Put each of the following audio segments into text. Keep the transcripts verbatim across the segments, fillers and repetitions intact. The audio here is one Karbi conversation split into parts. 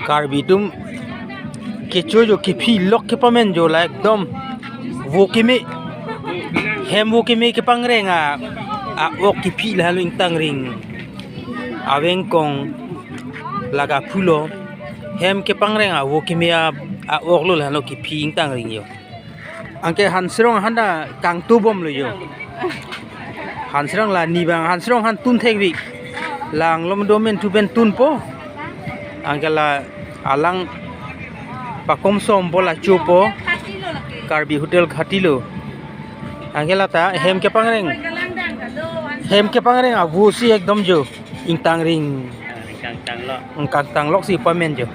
Karbi atum kecho jo, kephi lok kepamen jo la ekdom vo keme. Hem vo keme kepangreng a, a-ok kephi lahelo ingtangring. Avengkong laga phulo. Hem kepangreng a vo keme a, a-ok lo lahelo kephi ingtangring jo. Anke Hansirong ahan ta kangtubom lo jo. Hansirong la ni bang Hansirong ahan tun thekvi. La anglong do men tu pen tunpo. Anke la alang pakom sompo la chopo. Karbi Hotel Khati lo. Anke lata hem kepangreng. Hem kepangreng a vo si ekdom jo. Ingtangring. Ah, ingtangtang lo. Ingtangtang lok si pamen jo.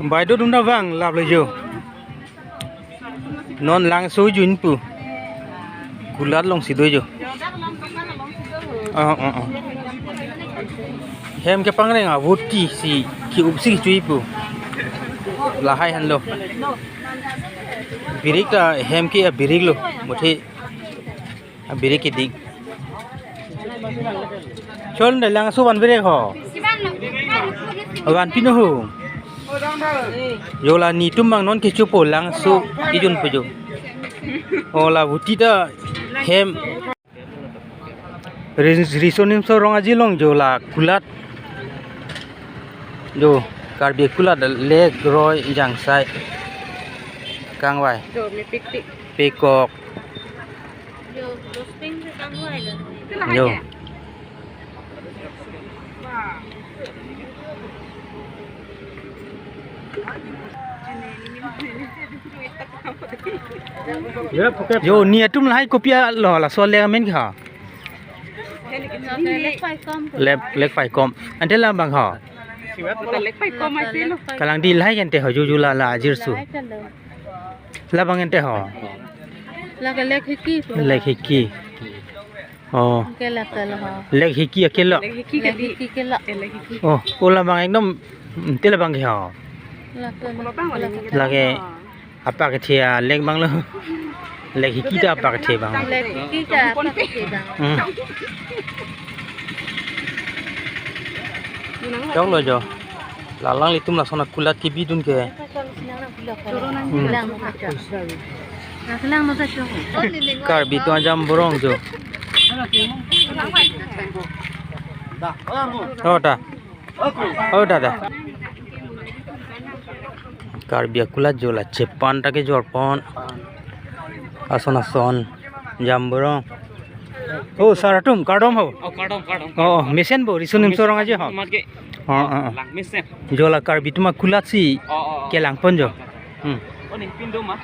Bai do dum da bang lap lo jo. Non langso jun pu. Kulat along si do jo. Oh, oh, oh. Hem kepangreng a vo ti si ki-up si chui pu. Lahai han lo. Birik ta hem ke a birik lo. Muthe. Abirik kedik. Chon da langso van birik ho. Van pino ho. Jo la nitum bang non kechopo langso ijun po jo. O la vo ti ta hem. Ris-, Riso Nimso Rong Aje along jo la kulat. Jo Karbi kulat lek roi jangsai. Kangvai. Jo mepik tik. Pekok. Jo, dos ping se kangvai lo. Jo. Jo, ni atum lahai kopi alo laso le amen ke ha. Lek, lek pai kom. Ante labang ha. Lek pai kom aisi lo. Kalang di lahai ante ho, jo jo la la ajir su. Labang ante ho. Lake lek hiki. Lek hiki. Oh. Ke lake lo ho. Lek hiki akelo. Lek hiki ke di. Lek hiki kelo. Eh, lek hiki. Oh, o labang ekdom, mm, te labang ke ho. Lake lo. Lake apa kethe a lek bang lo. Lek hiki ta apa kethe bang. Lek hiki ta apa kethe bang. Hmm. Chok lo jo. La alanglitum lason akulat kebidun ke. Hmm. Karbi atum ajamborong jo. Oh, ta. Oh, dada. Karbi akulat jo la chepan ta kejorpon. Ason ason jamborong. Oh, sar atum, kardom ho. Oh, kardom, kardom. Oh, mesen bo, Riso Nimso Rong Aje ho. Mat ke. Oh, oh, oh. Lang mesen. Jo la Karbi atum akulat si. Oh, oh, oh. Kelangpon jo. Hmm. Oh, ning pin do ma.